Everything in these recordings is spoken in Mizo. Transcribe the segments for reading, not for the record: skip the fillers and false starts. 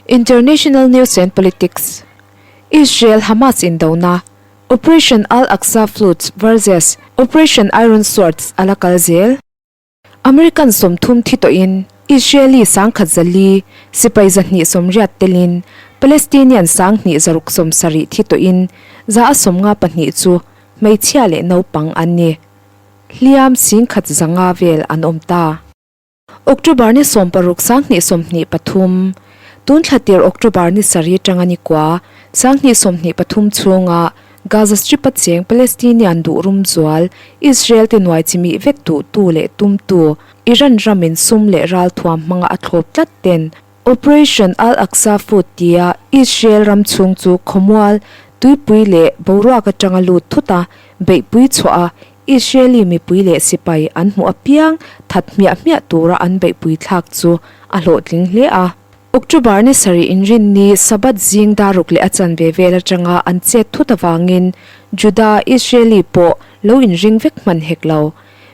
International News and Politics, Israel Hamas indona, Operation Al-Aqsa Floods versus Operation Iron Swords a la kal zel. American 30 thi tawhin Israeli 1004, sipai 280 telin Palestinian 2670 thi tawhin 152 chu hmeichhia leh naupang an ni. Hliam 1500 vel an awm ta. October ni 16 2023, Tun thla tir October ni 7 tanga ni kua 2023 chhunga Gaza Strip-a cheng Palestinian duh rum zual Israel te nuai chi mih vek duhtu leh tumtu Iran ramin sum leh ralthuam hmanga a thlawp tlat ten Operation Al-Aqsa Flood tia Israel ram chhung chu khawmual, tuipui leh boruak atanga lut thut a beihpui chhuah a Israeli mipui leh sipai an hmuh apiang that hmiah hmiah tura an beihpui thlak chu a hlawhtling hle a. October ni 7 inrinni Sabbath zing daruk leh a chanve vel atanga an chet thut avangin Juda Israeli pawh lo inring vek hman hek lo.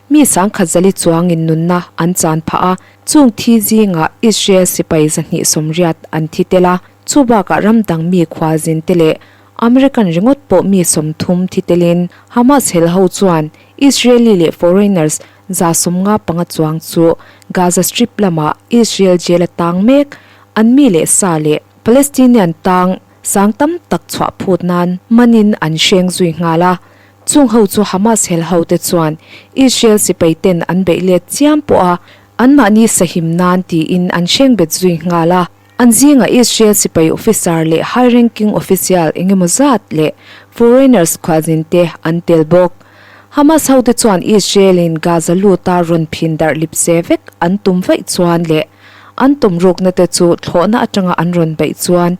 Mi 1004 chuangin nunna an chan phah a, chung thi zingah Israel sipai 280 an thi tel a, chu bakah ram dang mi khualzin te leh American ringawt pawh mi 30 thi telin Hamas hel ho chuan Israeli leh foreigners 155 chuang chu Gaza Strip lamah Israel jail a tang mek, an mi leh sa leh Palestinian tang sang tam tak chhuah phut nan manin an hreng zui nghal a. Chung ho chu Hamas hel ho te chuan Israel sipai ten an beih let chiam pawh a, anmahni sahim nan tiin an hreng bet zui nghal a. An zingah Israel sipai officer leh high ranking official engemaw zat leh foreigners khualzin te an tel bawk. Hamas hote chuan Israel in Gaza luta rawn phin darh lip se vek an tum vaih chuan leh an tum rukna te chu thlawhna atanga an rawn beih chuan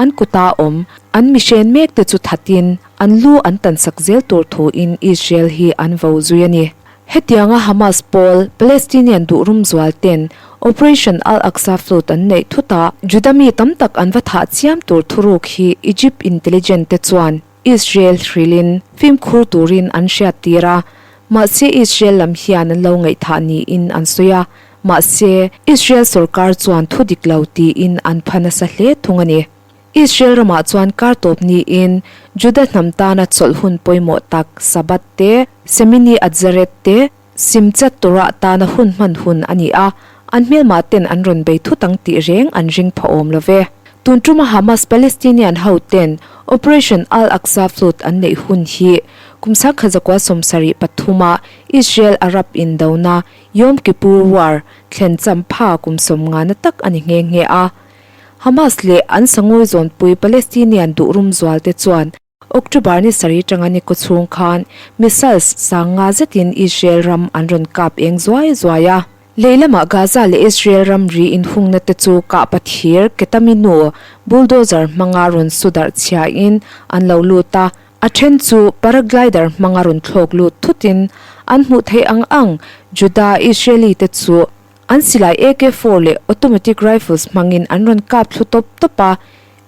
an kuta awm an mihren mek te chu thatin an lu an tansak zel tur thuin Israel hi an vo zui a ni. Hetianga Hamas pawl Palestinian duh rum zual ten Operation Al-Aqsa Flood an neih thut a, Juda mi tam tak an va thah chiam tur thuruk hi Egypt intelligence te chuan Israel hrilhin fimkhur turin an hriat tir a, mahse Israel lam hian an lo ngaihthah niin an sawi a, mahse Israel sorkar chuan thu dik lo tiin an pha nasa hle thung a ni. Israel ramah chuan kar tawp niin Juda hnam tana chawlh hun pawimawh tak Sabbath te, Shemini Atzeret te, Simchat Torah tana hun hman hun a ni a, an hmelmah ten an rawn bei thut ang tih reng an ring pha awm lo ve. Tun tuma Hamas Palestinian ho ten Operation Al-Aqsa Flood an neih hun hi kum 1973 a Israel Arab indona Yom Kippur War thlen champha kum 50 na tak a ni nghe nghe a. Hamas leh an sangawi zawnpui Palestinian duh rum zual te chuan October ni 7 tanga ni kaw chhung khan missiles 50 zetin Israel ram an rawn kap eng zuai zuai a. Lehlamah Gaza leh Israel ram ri inhungna te chu kah pathir ketaminu bulldozer hmanga rawn su darh chhiain an lo lut a, a then chu paraglider hmanga rawn thlawk lut thutin an hmuh theih ang ang Juda Israeli te chu An silai AK-4 leh automatic rifles hmangin an rawn kap thlu tawp tawp a,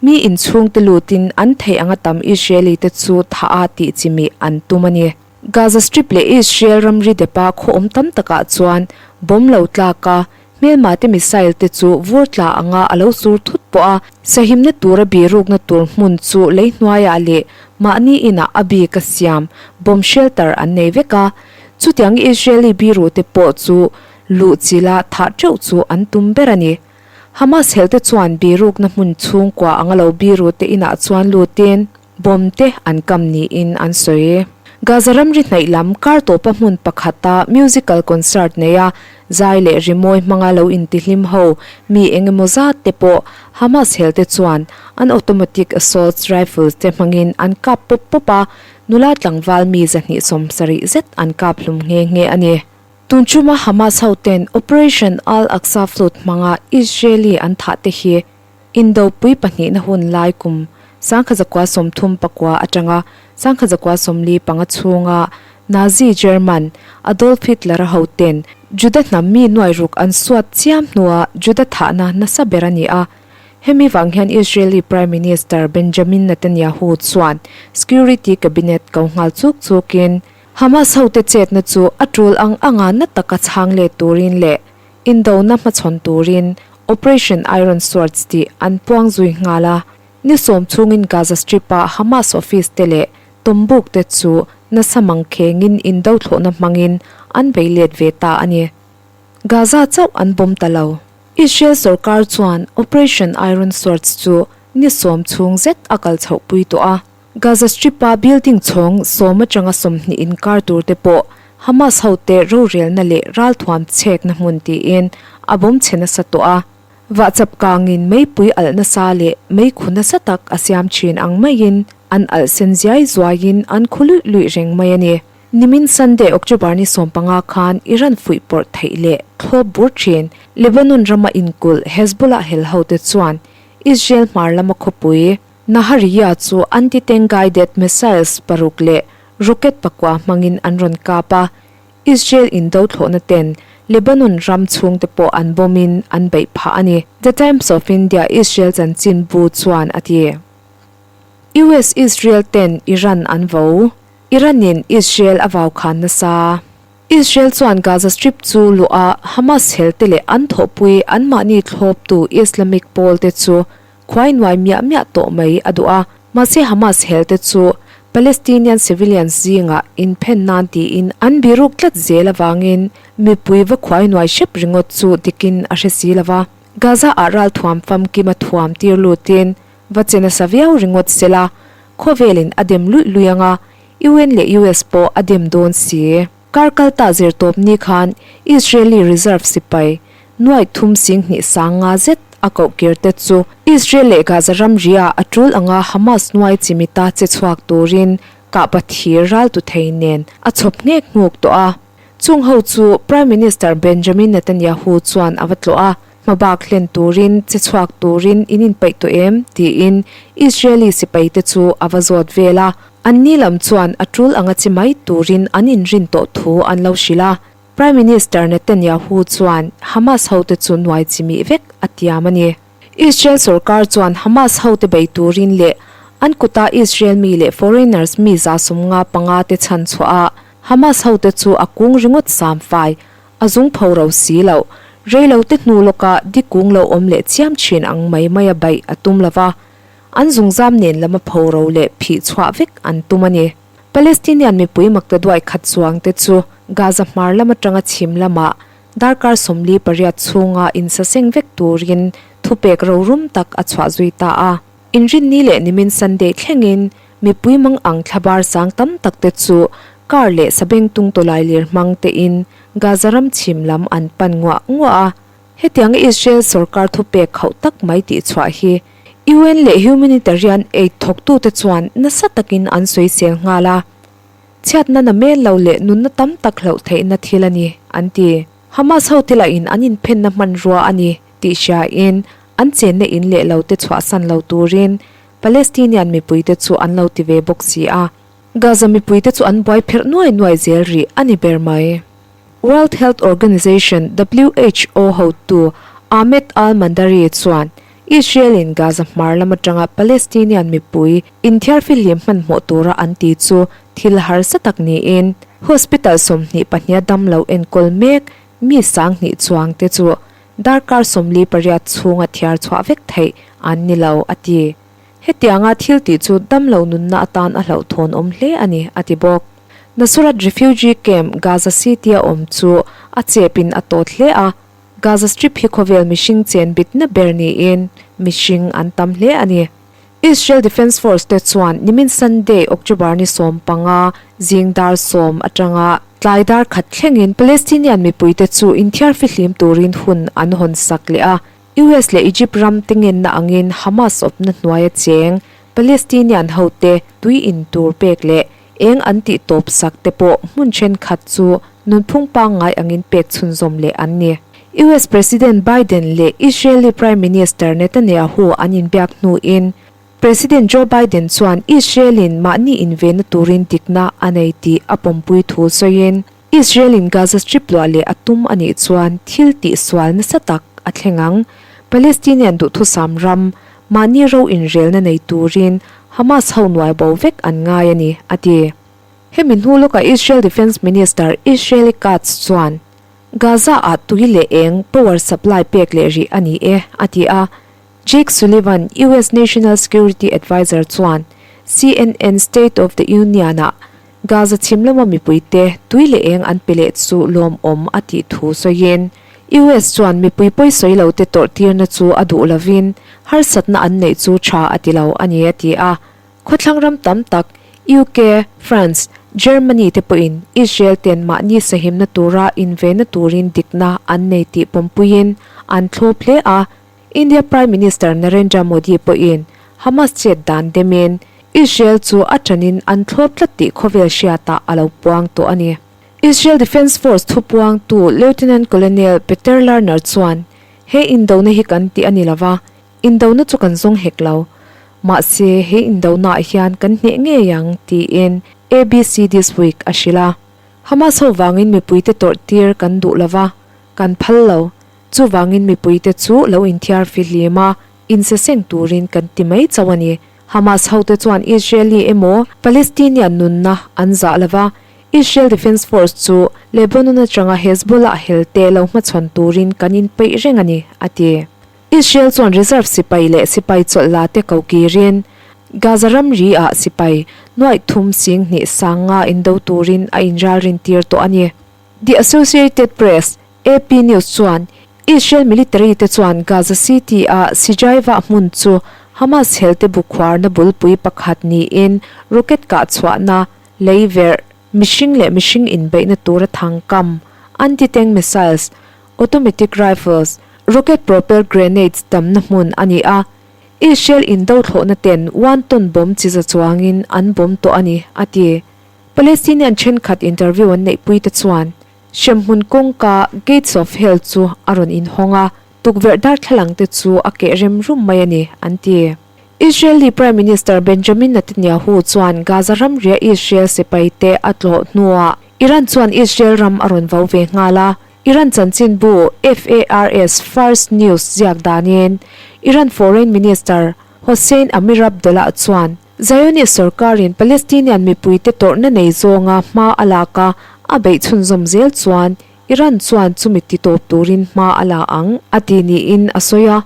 mi inchhungte lutin an theih anga tam Israeli te chu thah a tih chimih an tum a ni. Gaza Strip leh Israel ramri depa khaw awm tam takah chuan bomb lo tlak a, hmelma te missile te chu vur tla anga a lo sur thut pawh a, sahimna tura birukna tur hmun chu lei hnuaiah leh mahni inah a bik a siam bomb shelter an nei vek a, chutiang Israeli biru te pawh chu Luh chila thah teuh chu an tum ber a ni. Hamas helte chuan birukna hmun chhungkua anga lo biru te inah chuan lutin bomb te an kam niin an sawi. Gaza ramri hnaih lam kar tawpa hmun pakhata musical concert neia zai leh rimawi hmanga lo intihlim ho mi eng emaw zat te pawh Hamas helte chuan an automatic assault rifles te hmangin an kap pawp pawp a, nula tlangval mi 270 zet an kap hlum nghe nghe a ni. Tun chuma Hamas ho ten Operation Al-Aqsa Flood hmanga Israeli an thah te hi Indopui pahnihna hun lai kum 1939 atanga 1945 chhunga Nazi German Adolf Hitler-a ho ten Juda hnam mi nuai ruk an suat chiam hnua Juda thahna nasa ber a ni a. Hemi vang hian Israeli Prime Minister Benjamin Netanyahu chuan Security Cabinet ko nghal chuk chukin Hamas hote chetna chu a tul ang anga na taka chhang let turin leh indona hmachhawn turin Operation Iron Swords tih an puang zui nghal a. Ni sawm chhungin Gaza Strip-a Hamas office te leh tawmbuk te chu nasa mangkhengin indo thlawhna hmangin an bei let ve ta a ni. Gaza chauh an bawm ta lo. Israel sorkar chuan Operation Iron Swords chu ni sawm chhung zet a kal chhohpui tawh a. Gaza Strip-a building chhawng sawm atanga 20 inkar tur te pawh Hamas hote rorelna leh ralthuam chhekna hmun tiin a bawm chhe nasa tawh a. Vahchap kangin meipui alh nasa leh meikhu nasa tak a siam thin ang maiin an alh sen ziai zuaiin an khu luih luih reng mai a ni. Nimin Sunday October ni 15 khan Iran fuih pawrh theih leh thlawp bur thin Lebanon rama inkulh Hezbollah hel hote chuan Israel hmar lama khawpui Nahariya chu anti-tank guided missiles paruk leh rocket pakua hmangin an rawn kap a, Israel indo thlawhna ten Lebanon ram chhungte pawh an bomb in an beih phah a ni, The Times of India Israel chanchinbu chuan a ti. US Israel ten Iran an vo, Iran in Israel a vau khan nasa. Israel chuan Gaza Strip chu luh a Hamas helte leh an thawhpui anmahni thlawptu Islamic pawl te chu Khuai nuai miah miah tawh mai a duh a, mahse Hamas helte chu Palestinian civilians zingah inphen nan tiin an biruk tlat zel avangin mipui va khuai nuai hrep ringawt chu dikin a hre si lo va. Gaza-ah ralthuam famkim a thuam tir lutin va che nasa viau ringawt sela, khawvelin a dem luih luih ang a, UN leh US pawh a dem dawn si. Kar kalta zirtawp ni khan Israeli reserve sipai nuaih thum sing hnih sang nga zet a koh kir te chu Israel leh Gaza ramria a tul anga Hamas nuai chimita che chhuak turin kahpa thir raltu thei nen a chhawp nghek nghuk tawh a. Chung ho chu Prime Minister Benjamin Netanyahu chuan a va tlawh a, hmabak hlen turin che chhuak turin in inpeih tawh em? tiin Israeli sipai te chu a va zawt vel a. Anni lam chuan a tul anga chi mai turin an inrin tawh thu an lo hrilh a. Prime Minister Netanyahu chuan Hamas hote chu nuai chimih vek a tiam a ni. Israel sorkar chuan Hamas hote bei turin leh an kuta Israel mi leh foreigners mi 75 te chhan chhuah a, Hamas hote chu a kung ringawt sam fai, a zung pho ro si loh, reilo te hnu lawka di kung lo awm leh chiam thin ang mai maia baih a tum lova, an zungzam nen lama pho ro leh phih chhuah vek an tum a ni. Palestinian mipui maktaduai khat chuang te chu Gaza hmar lam atanga chhim lamah darkar 48 chhunga insaseng vek turin thupek rorum tak a chhuah zui ta a. Inrinni leh nimin Sunday thlengin mipui mang ang thlabar sang tam tak te chu car leh sabengtung tawlai lir hmang tein Gaza ram chhim lam an pan nguah nguah a. Hetianga Israel sorkar thupek khauh tak mai tihchhuah hi UN leh humanitarian aid thawktute chuan nasa takin an sawisel nghal a, chhiatna na mel lo leh nunna tam tak hlauh theihna thil a ni, an ti. Hamas ho te lahin an inphenna hmanrua a ni tih hriain an chenna in leh lo te chhuahsan lo turin Palestinian mipuite chu an lo ti ve bawk si a. Gaza mipuite chu an buai pherh nuai nuai zel rih a ni ber mai. World Health Organization, who, hotu Ahmed Al-Mandhari chuan Israel-in Gaza hmar lam atanga Palestinian mipui inthiarfihlim hmanhmawh tura an ti chu thil harsa tak niin hospital 22 a damlo enkawl mek mi 2000 chuang te chu darkar 48 chhunga thiar chhuah vek theih an ni lo, a ti. Hetianga thil tih chu damlo nunna atan a hlauhthawn awm hle a ni, a ti bawk. Nuseirat refugee camp Gaza City-a awm chu a chepin a tawt hle a, Gaza Strip hi khawvel mihring chen bitna ber niin mihring an tam hle a ni. Israel Defence Force te chuan nimin Sunday, October ni 15 zing dar 10 atanga tlai dar khat thlengin Palestinian mipuite chu inthiarfihlim turin hun an hawn sak leh a, US leh Egypt ram te ngenna angin Hamas awpna hnuaia cheng Palestinian hote tui in tur pek leh eng an tih tawp sak te pawh hmun thenkhat chu nunphung pangngai angin pek chhunzawm leh an ni. US President Biden leh Israeli Prime Minister Netanyahu an inbiak hnuin President Joe Biden chuan Israel-in mahni invenna turin dikna a nei tih a pawmpui thu sawiin, Israel-in Gaza Strip luah leh a tum a nih chuan thil tihsual nasa tak a thleng ang. Palestinian duhthusam ram, mahni ro inrelna nei turin Hamas ho nuai bo vek an ngai a ni, a ti. Hemi hnu lawkah Israel Defence Minister Israeli Katz chuan. Gaza-ah tui leh eng power supply pek leh rih a ni e, a ti a. Jake Sullivan, US National Security Adviser chuan CNN State of the Union-ah Gaza chhim lama mipuite tui leh eng an pe leh chu lawmawm a tih thu sawiin, US chuan mipui pawisawi lote tawrh tirna chu a duh lovin harsatna an neih chu tha a ti lo a ni a ti a. Khawthlang ram tam tak UK, France, Germany te pawhin Israel ten mahni sahimna tura invenna turin dikna an nei tih pawmpuiin an thlawp hle a. India Prime Minister Narendra Modi pawhin Hamas chet dan demin Israel chu a tanin an thlawp tlat tih khawvel hriatah a lo puang tawh a ni. Israel Defence Force thupuangtu Lieutenant Colonel Peter Lerner chuan, He indona hi kan tih a ni lo va, indona chu kan zawng hek lo. Mahse, he indonaah hian kan hneh ngei ang, tiin ABC This Week a hrilh a. Hamas ho vangin mipuite tawrh tir kan duh lo va, kan phal lo. Chuvangin mipuite chu lo inthiar fihlim a, insaseng turin kan ti mai chauh a ni. Hamas hote chuan Israeli emaw Palestinian nunna an zah lo va, Israel Defense Force chu Lebanon atanga Hezbollah helte lo hmachhawn turin kan inpeih reng a ni, a ti. Israel chuan reserve sipai leh sipai chawlh la te ko kirin Gaza ramri ah sipai nuaih thum 2000 sanga indo turin a inralrin tir tawh a ni. The Associated Press, AP News chuan Israel military te chuan Gaza City-a Sijaiva hmun chu Hamas helte bukhuarna bulpui pakhat niin rocket kah chhuahna, lei verh, mihring leh mihring inbeihna tura thangkam, anti-tank missiles, automatic rifles, rocket propelled grenades tamna hmun a ni a. Israel indo thlawhna ten one ton bomb chi za chuangin an bomb tawh a ni, a ti. Palestinian thenkhat interview an neihpui te chuan Hremhmun kawngka Gates of Hell chu a rawn inhawng a, tukverh darthlalang te chu a keh rem rum mai a ni, an ti. Israeli Prime Minister Benjamin Netanyahu chuan Gaza ramria Israel sipai te a tlawh hnuah Iran chuan Israel ram a rawn vo ve nghal a. Iran chanchinbu FARS Fars News ziak danin Iran Foreign Minister Hossein Amirabdollah chuan Zionist sorkarin Palestinian mipuite tawrhna nei zawnga hma a lak a, a beih chhunzawm zel chuan Iran chuan chumi titawp turin hma a la ang, a ti niin a sawi a.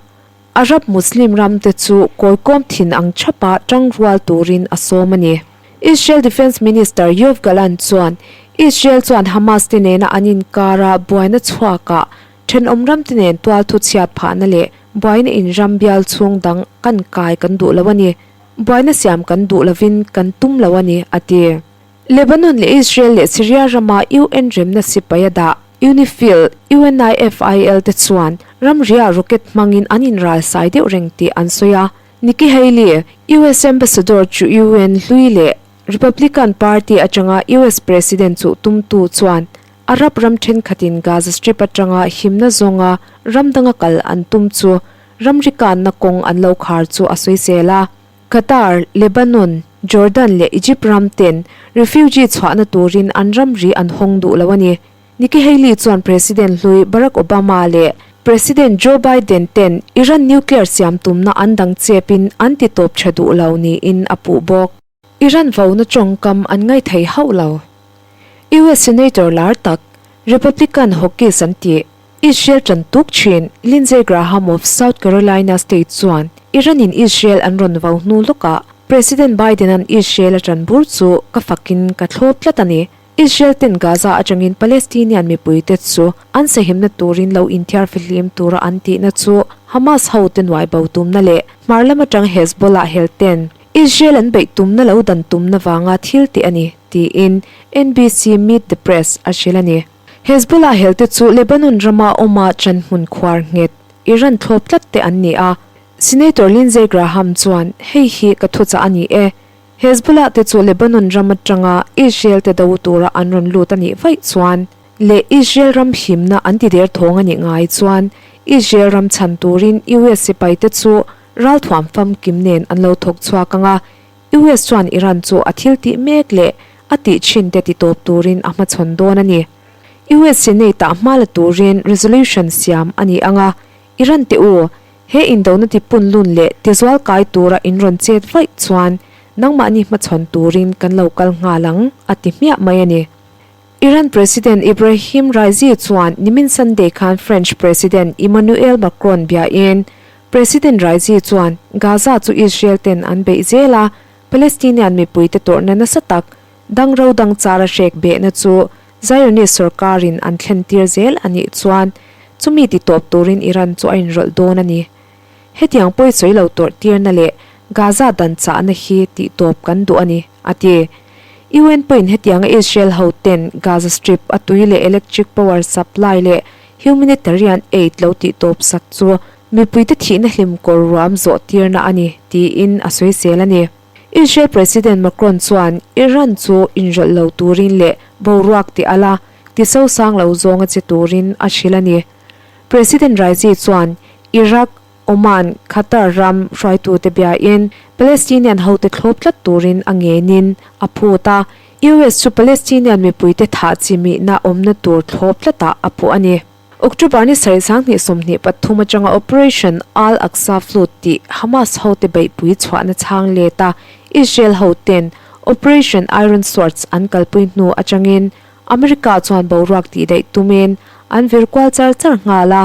Arab Muslim ramte chu kawikawm thin ang thapa tangrual turin a sawm a ni. Israel Defence Minister Yoav Gallant chuan Israel chuan Hamas te nena an inkara buaina chhuakah thenawm ramte nen tualthu chhiat phahna leh buaina inram bial chhung dang kan kai kan duh lo a ni. Buaina siam kan duh lovin kan tum lo a ni, a ti. Lebanon leh Israel leh Syria rama UN remna sipai a dah UNIFIL, UNIFIL, te chuan ramriah rocket hmangin an inralsai deuh reng tih an sawi a. Nikki Haley, US Ambassador chu UN hlui leh Republican Party atanga US President chuh tumtu chuan Arab ram thenkhatin Gaza Strip atanga himna zawnga ram danga kal an tum chu Ramri kanna kawng an lo khar chu a sawisel a. Qatar, Lebanon, Jordan leh Egypt ram ten refugee chhuahna turin an ramri an hawng duh lo a ni. Nikki Haley chuan President hlui Barack Obama leh President Joe Biden ten Iran nuclear siam tumna an dang chepin an ti tawp tha duh lo niin a puh bawk. Iran vauna tawngkam an ngaithei hauh lo. US Senator lar tak, Republican Hawkins an tih, Israel tan tuk thin Lindsey Graham of South Carolina state chuan Iran-in Israel an rawn vau hnu lawkah President Biden-a'n Israel a tan bur chu ka fakin ka thlawp tlat a ni. Israel ten Gaza atangin Palestinian mipuite chu an sahimna turin lo inthiar fihlim tura an tihna chu Hamas hote nuai bo tumna leh hmar lam atang Hezbollah hel ten Israel an beih tumna lo dan tumna vanga thil tih a ni, tiin NBC Meet the Press a hrilh a ni. Hezbollah helte chu Lebanon rama awma chanhmun khuar nghet Iran thlawp tlat te an ni a. Senator Lindsey Graham chuan, Hei hi ka thuchah a ni e. Hezbollah te chu Lebanon ram atanga Israel te do tura an rawn lut a nih vaih chuan leh Israel ram himna an ti der thawng a nih ngai chuan Israel ram chhan turin US sipai te chu Ralthuam famkim nen an lo thawk chhuak ang a, US chuan Iran chu a thil tih mek leh a tih thin te titawp turin a hmachhawn dawn a ni. US Senate ah hma la turin resolution siam a ni ang a, Iran te u, he indona tipunlun leh tizual kai tura in rawn chet vaih chuan nangmahni hmachhawn turin kan lo kal nghal ang, a ti hmiah mai a ni. Iran President Ibrahim Raisi chuan nimin Sunday khan French President Emmanuel Macron biain President Raisi chuan Gaza chu Israel ten an beih zel a, Palestinian mipuite tawrhna nasa tak dang ro dang chara hrek behna chu Zionist sorkarin an thlentir zel a nih chuan chumi ti tawp turin Iran chu a inrawlh dawn a ni. Hetiang pawi sawi lo tawrh tirna leh Gaza dan chahna hi tih tawp kan duh a ni, a ti. UN pawhin hetianga Israel ho ten Gaza Strip a tui leh electric power supply leh humanitarian aid lo tih tawp sak chu mipuite thihna hlim kawr ruam zawh tirna a ni, tiin a sawisel a ni. Israel President Macron chuan Iran chu inrawlh lo turin leh boruak ti ala ti sosang lo zawnga che turin a hrilh a ni. President Raisi chuan Iraq, Oman, Qatar ram hruaitute biain Palestinian hote thlawp tlat turin a ngenin a phut a, US chu Palestinian mipuite thah chimihna awmna tur thlawp tlatah a puh a ni. October ni sarih 2023 atanga Operation Al-Aqsa Flood tih Hamas hote beihpui chhuahna chhang let a, Israel hoten Operation Iron Swords an kalpui hnu atangin America chuan boruak tih daih tumin an vir kual char char nghal a.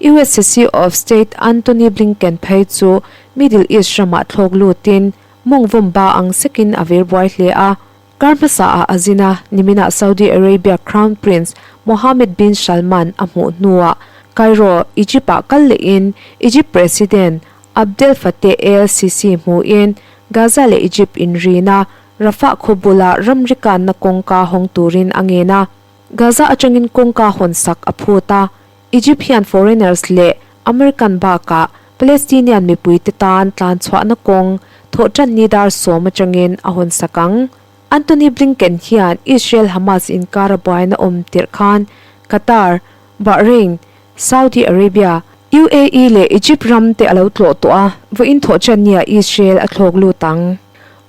US Secretary of State Antony Blinken phei chu Middle East ramah thlawk lutin mawng vawm ba ang sekin a vir buai hle a. Kar hmasaah a zin a, niminah Saudi Arabia Crown Prince Mohammed bin Salman a hmuh hnuah Cairo, Egypt-ah kal lehin Egypt President Abdel Fattah el-Sisi hmuhin Gaza leh Egypt inrina Rafah khaw bula ramri kanna kawngka hawng turin a ngen a. Gaza atangin kawngka hawn sak a phut a. Egypt hian foreigners leh American bakah Palestinian mipuite tan tlan chhuahna kawng thawhtanni dar sawm atangin a hawn sak ang. Antony Blinken hian Israel-Hamas inkara buaina awm tirh khan Qatar, Bahrain, Saudi Arabia, UAE leh Egypt ram te a lo tlawh tawh a, vawiin thawhtanniah Israel a thlawk lut ang.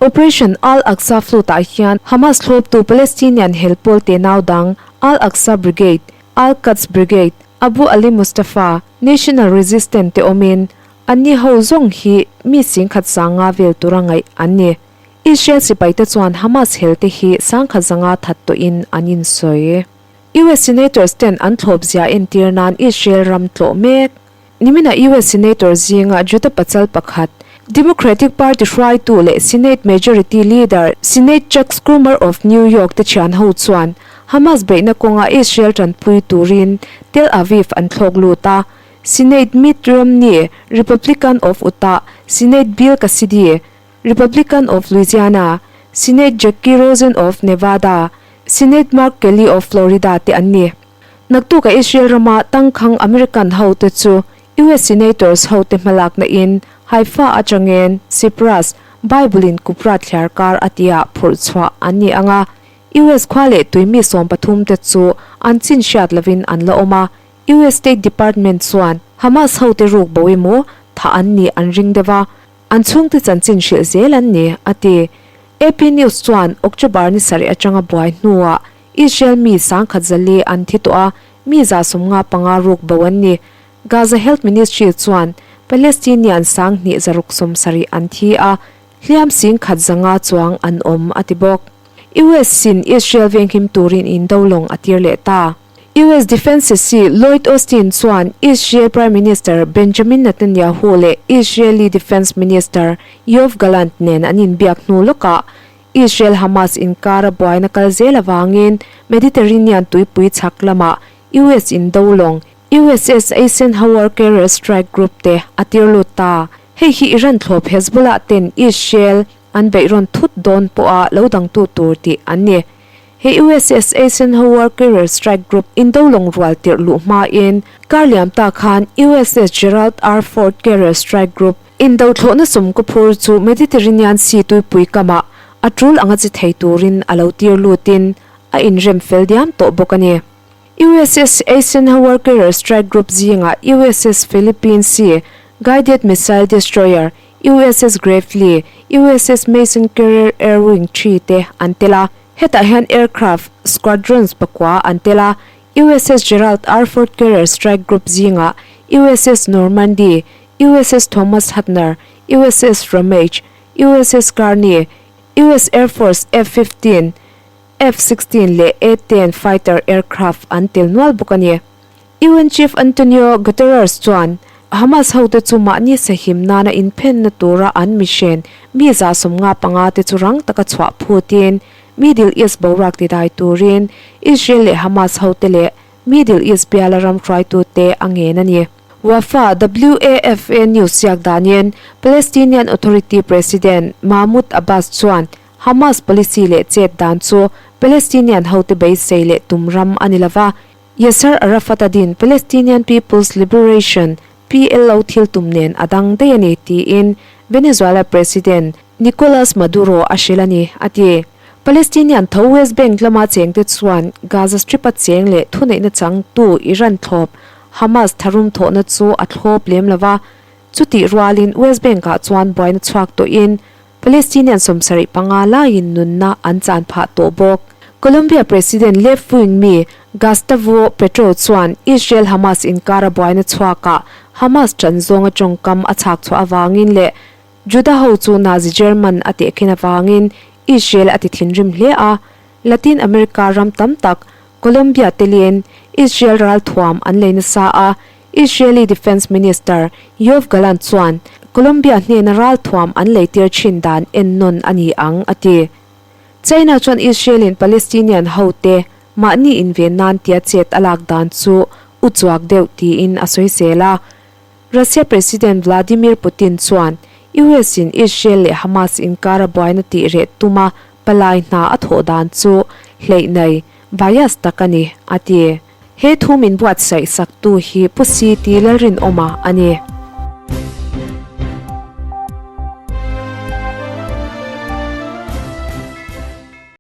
Operation Al-Aqsa Flood-ah hian Hamas thlawptu Palestinian hel pawl tenau dang Al-Aqsa Brigade, Al-Quds Brigade, Abu Ali Mustafa, National Resistance te awmin anni ho zawng hi mi singkhat sanga vel tura ngaih an ni. Israel sipaite chuan Hamas helte hi sangkhat zanga that tawhin an insawi. US Senators ten an thlawp zia entir nan Israel ram tlawh mek. Niminah US Senator zinga Juda pachal pakhat, Democratic Party hruaitu leh Senate Majority Leader Senate Chuck Schumer of New York te thian ho chuan Hamas beihna kawnga Israel tanpui turin Tel Aviv an thlawk lut a. Senate Mitt Romney, Republican of Utah, Senate Bill Cassidy, Republican of Louisiana, Senate Jacky Rosen of Nevada, Senate Mark Kelly of Florida te an ni. Naktuka Israel rama tangkhang American ho te chu US Senators ho te hmalakna in Haifa atangin Cyprus, Bible in Kupra thliar kar a tia phurh chhuah an ni ang a, US khua leh tuimi 13 te chu an chin hriat lovin an la awm a, US State Department chuan Hamas ho te ruk bo emaw thah an nih an ring deuh a, An chhungte chanchin hrilh zel an ni, a ti. AP News chuan October ni sarih atanga buai hnuah Israel mi 10,000 zali an thi tawh a, mi 75 ruk bo an ni. Gaza Health Ministry chuan Palestinian 2670 an thi a, hliam 1,500 chuang an awm, a ti bawk. US in Israel venghim turin indo lawng a tir leh ta. US Defence Secretary Lloyd Austin chuan Israel Prime Minister Benjamin Netanyahu leh Israeli Defence Minister Yoav Gallant nen an inbiak hnu lawkah Israel-Hamas inkara buaina kal zel avangin Mediterranean tuipui chhak lamah US indo lawng USS Eisenhower Carrier Strike Group te a tir lut ta. Hei hi Iran thlawp Hezbollah ten Israel an beihrawn thut dawn pawha lo dangtu tur tih an ni. He USS Eisenhower Carrier Strike Group indo lawng rual tirh luh hmain kar liam ta khan USS Gerald R. Ford Carrier Strike Group indo thlawhna sawmkaw phur chu Mediterranean Sea tuipui kamah a tul anga che thei turin a lo tir lutin a inrem fel diam tawh bawk a ni. USS Eisenhower Carrier Strike Group zingah USS Philippine Sea Guided Missile Destroyer, USS Gravely, USS Mason Carrier Air Wing 3 te an tel a. Hetah hian aircraft squadrons pakua an tel a, USS Gerald R. Ford Carrier Strike Group zingah USS Normandy, USS Thomas Hudner, USS Ramage, USS Carney, US Air Force F-15, F-16 leh A-10 fighter aircraft an tel nual bawk a ni. UN Chief Antonio Guterres chuan Hamas hote chu mahni sahim nana inphenna tura an mission mi 75 te chu rang taka chhuah phutin Middle East boruak tidai turin Israel leh Hamas hote leh Middle East biala ram hruaitute a ngen a ni. Wafa, WAFA News ziak danin Palestinian Authority President Mahmoud Abbas chuan Hamas policy leh chet dan chu Palestinian hote beisei leh tum ram a ni lova, Yasser Arafat-a din Palestinian People's Liberation, PLO, thil tum nen a dang daih a ni, tiin Venezuela President Nicolas Maduro a hrilh a ni, a ti. Palestinian tho West Bank lama chengte chuan Gaza Strip-a cheng leh thuneihna changtu Iran thlawp Hamas tharum thawhna chu a thlawp lem lo va, chutih rualin West Bank-ah chuan buaina chhuak tawhin Palestinian 75 laiin nunna an chan phah tawh bawk. Colombia President left-wing mi Gustavo Petro chuan Israel-Hamas inkara buaina chhuakah Hamas ṭan zawnga ṭawngkam a chhak chhuah avangin leh Juda ho chu Nazi German a tehkhin avangin Israel a ti thinrim hle a, Latin America ram tam tak Colombia telin Israel ralthuam an lei nasa a, Israeli Defence Minister Yoav Gallant chuan Colombia hnena ralthuam an leitir thin dan ennawn a ni ang a ti. China chuan Israel-in Palestinian hote mahni inven nan tia chet a lak dan chu u chuak deuh tiin a sawisel a. Russia President Vladimir Putin chuan US-in Israel leh Hamas inkara buaina tih reh tuma palai hna a thawh dan chu hleihnai, bias, tak a ni, a ti. He thu min buatsaih saktu hi Pu CT Lalrinawma a ni.